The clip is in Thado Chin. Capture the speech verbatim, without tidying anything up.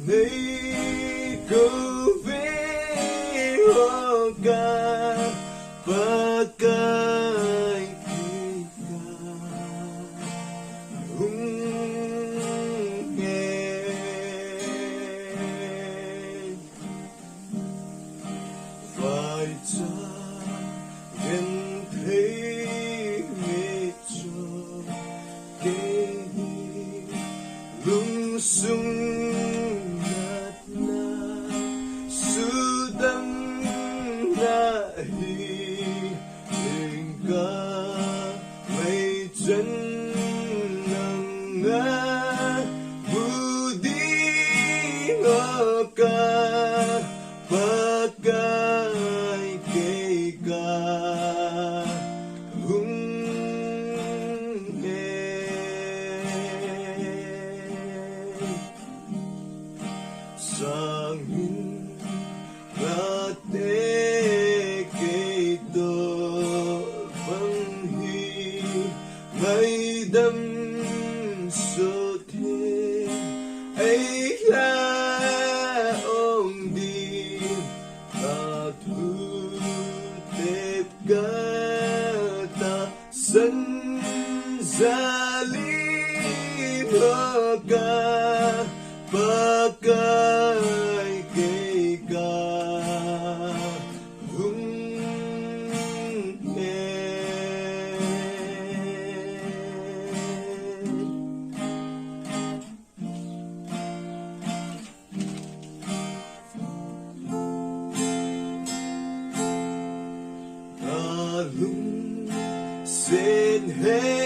Hei kove o ka Pakai kei ka hung nge. Vaicha genthei mitcho kei hi lungsung natna sudamna hi ingka meichan nanga huding o ka Pakai kei ka hung nge. Sangin ngate kei to bang hi ngaidam sothe ei la ong din. Athu tep kata san zali no ka Pakai kei ka hung nge. Alung sen he